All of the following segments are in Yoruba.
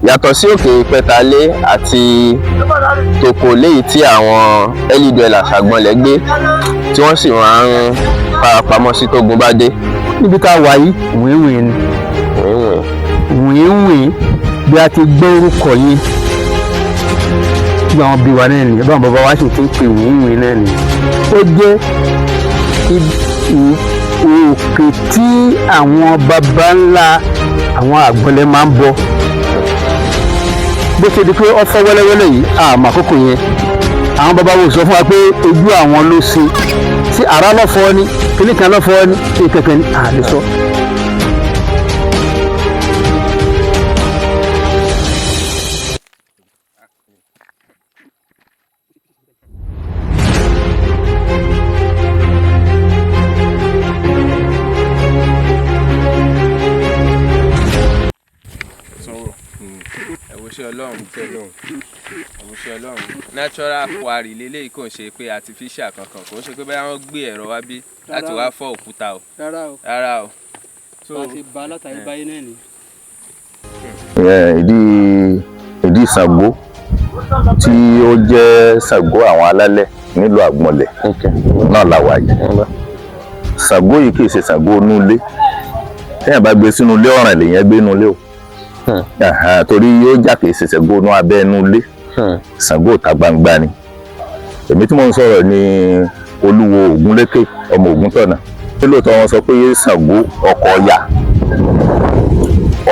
Yàtọ̀ sí òkè Ìpẹtalé àti Tòkò léyìí tí àwọn early dwellers Àgbọ̀nlẹ̀ gbé, tí wọ́n sì máa ń farapamọ́ sí tógun bá dé. Níbi tá a wà yìí, wìnwìn ni. Wìnwìn. Wìnwìn bí a ti gbọ́ orúkọ yìí bí àwọn bí wa náà nìyẹn, báwọn bàbá wa sì ti ń pè wìnwìn náà nìyẹn. Ó jẹ́ òkè tí àwọn baba ńlá àwọn Àgbọ̀nlẹ̀ máa ń bọ. Bó ṣe di pé ó fọ́ wẹ́lẹ́wẹ́lẹ́ yìí, àmọ́ àkókò yẹn àwọn baba wo sọ fún wa pé ojú àwọn ló ṣe sí ara lọ́fọ́ ni, kíní kan lọ́fọ́ ni, kí kankan ni àlè sọ. Sanwó ẹ wo ṣe Ọlọ́run, ẹ wo ṣe Ọlọ́run. Natural quarry leléyìí, kò ń ṣe pé artificial kankan, kò ń ṣe pé báyà wọ́n gbé ẹ̀rọ wá bí láti wá fọ́ òkúta o. Rárá o. Rárá o. So Bá a ti bá a látàrí báyìí náà ni. Ìdí Ṣàngó tí ó jẹ́ Ṣàngó àwọn alálẹ̀ nílùú Àgbọ̀nlẹ̀ náà la wà yìí. Ṣàngó yìí kì í ṣe Ṣàngó inú ilé. Téèyàn bá gbé sínú ilé, ọ̀ràn lèèyàn gbé inú ilé o. Torí yóò jà, kì í ṣe Ṣàngó inú abẹ́ inú ilé. Ṣàngó ìta gbangba ni. Èmi tí mò ń sọ̀rọ̀ ní Olúwo Ògúnlékè, ọmọ Ògúntọ̀nà. Lóòótọ́ wọn sọ pé Ṣàngó ọkọ Ọya,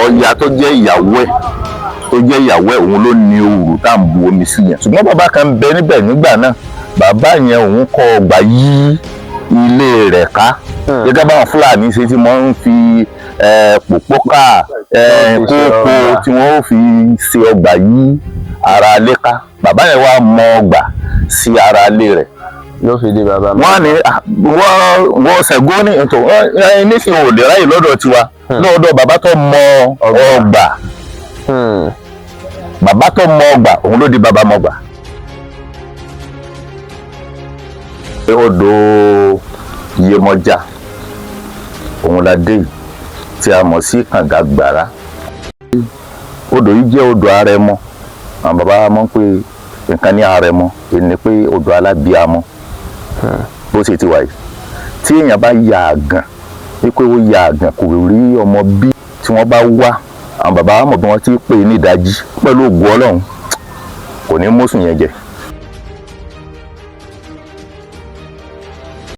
Ọya tó jẹ́ ìyàwó ẹ̀, òun ló ní òòrù tá à ń bu omi sí yẹn. Ṣùgbọ́n bàbá kan bẹ níbẹ̀ nígbà náà, bàbá yẹn òun kọ́ ọgbà yí ilé rẹ̀ ká, gẹ́gẹ́ báwọn Fúlàní ṣe tí wọ́n ń fi pòpókà, kókó tí wọ́n ó fi ṣe ọgbà yí ara ilé ká. Bàbá yẹn wá mọ ọgbà sí ara ilé rẹ̀. Ló fi di bàbá mi. Wọ́n ní wọ́n Ṣàngó ní ètò nísìnyí ò lè ráyè lọ́dọ̀ tiwa, lọ́dọ̀ bàbá tó mọ ọgbà. Bàbá tó mọ ọgbà, òun ló di bàbá mọgbà. Odò Iyemọja òun la dé yìí, tí a mọ̀ sí kànga gbàrà. Odò yìí jẹ́ odò Arẹmọ. Àwọn bàbá wa mọ̀ pé nǹkan ní Arẹmọ èyí ni pé odò alábíamọ. Bó ṣe ti wà yìí, tí èèyàn bá ya àgàn, wípé ó ya àgàn, kò rí ọmọ bí, tí wọ́n bá wá àwọn bàbá wa mọ̀ bí wọ́n ti pè é ní ìdajì, pẹ̀lú ògùn Ọlọ́run, kò ní mọ́sùn yẹn jẹ.